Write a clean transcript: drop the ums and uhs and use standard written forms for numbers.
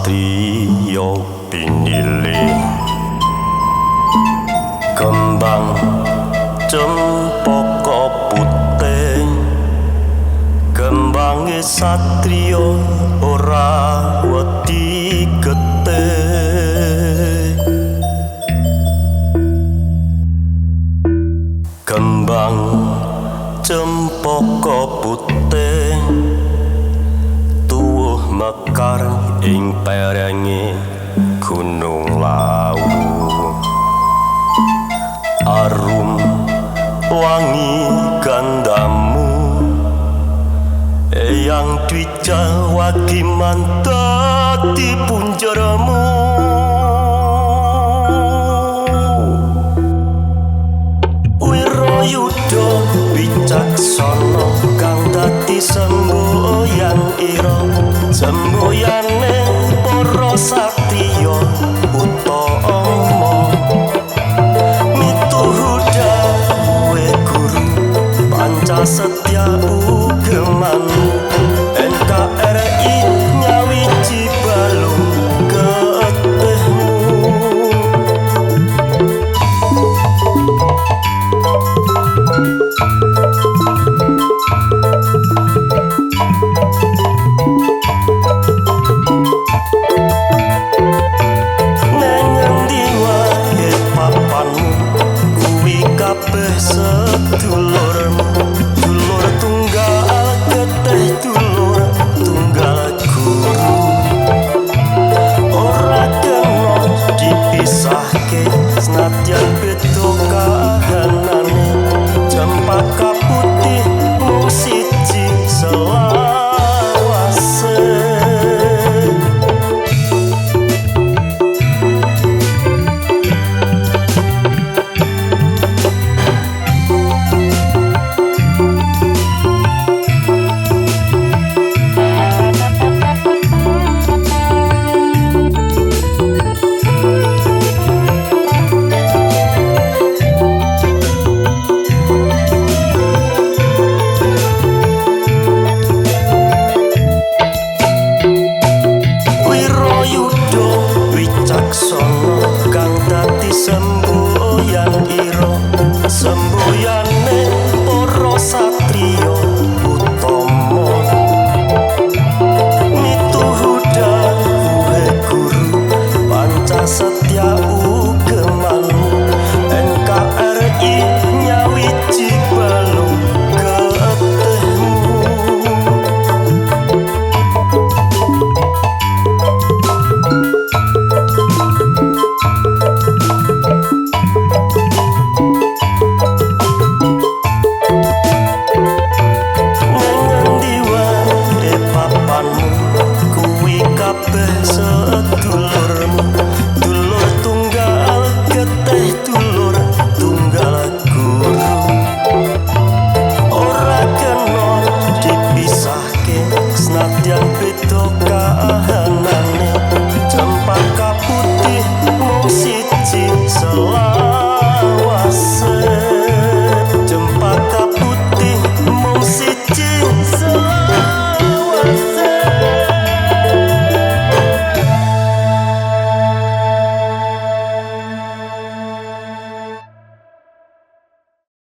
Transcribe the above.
Satriya pinilih kembang cempaka putih, kembange satriya ora wedi getih. Kembang cempaka putih tuwuh mekar ing perenge Gunung Lawu, arum wangi gandamu eyang Dwija wagiman dadi punjeramu. Wirayuda wicaksana kang dadi semboyan ira, semboyane para satriya utama. Mituhu dawuhe guru panca setya ugemanmu, NKRI nyawiji balung getihmu. Neng endi wae papanmu kuwi kabeh sedulurmu, dulur tunggal getih dulur tunggal guru, ora kena dipisahke senadyan beda kahanane. Cempaka putih mung siji selawase. Wirayuda wicaksana kang dadi semboyan ira, semboyane para satriya utama. Mituhu dawuhe guru panca setya.